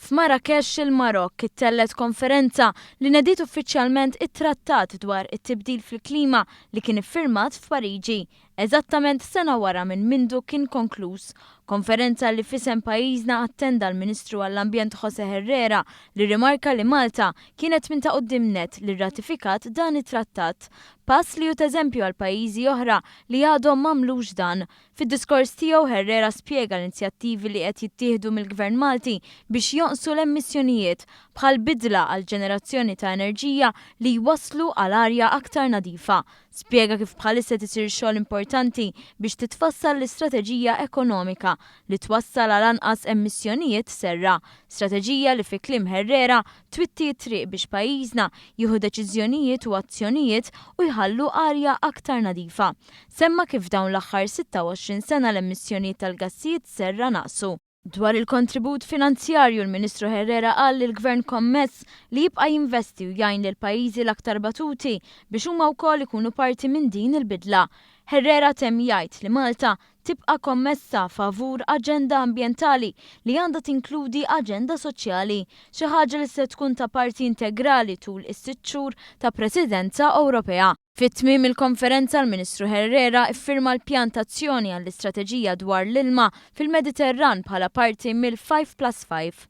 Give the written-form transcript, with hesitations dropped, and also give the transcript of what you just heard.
F'Marrakesh il-Marokk ittellgħet konferenza li nediet uffiċjalment it-trattat dwar it-tibdil fil-klima li kien iffirmat f'Pariġi, eżattament sena wara minn mindu kien konkluż. Konferenza li f'isem pajjiżna attenda l-Ministru għall-Ambjent José Herrera li rrimarka li Malta kienet minn ta' quddiem nett li rratifikat dan it-trattat. Pass li hu t'eżempju għal pajjiżi oħra li għadhom m'għamlux dan. Fid-diskors tiegħu Herrera spjega l-inzjattivi li qed jittieħdu mill-Gvern Malti biex jonqsu l-emissjonijiet, bħal bidla għal ġenerazzjoni ta' enerġija li jwasslu għal arja aktar nadifa. Spjega kif bħalissa qed isir xogħol importanti biex titfassal l-istrateġija ekonomika li twassal għal anqas emissjonijiet serra. Strateġija li fi kliem Herrera twitti t-triq biex pajjiżna jieħu deċiżjonijiet u azzjonijiet u jħallu arja aktar nadifa. Semma kif f'dawn l-aħħar 26 sena l-emissjonijiet tal-gassijiet serra naqsu. Dwar il-kontribut finanzjarju l-Ministru Herrera qal li l-Gvern kommess li jibqa' jinvesti u jgħin lill-pajjiżi l-aktar batuti biex huma wkoll ikunu parti minn din il-bidla. Herrera temm jgħid li Malta tibqa' kommessa favur aġenda ambjentali li għandha tinkludi aġenda soċjali, xi ħaġa li se tkun ta' parti integrali tul is-sitt xhur ta' Presidenza Ewropea. Fi tmiem il-konferenza l-Ministru Herrera iffirma l-pjan t'azzjoni għall-istrateġija dwar l-ilma fil-Mediterran bħala parti mill-Five Plus Five.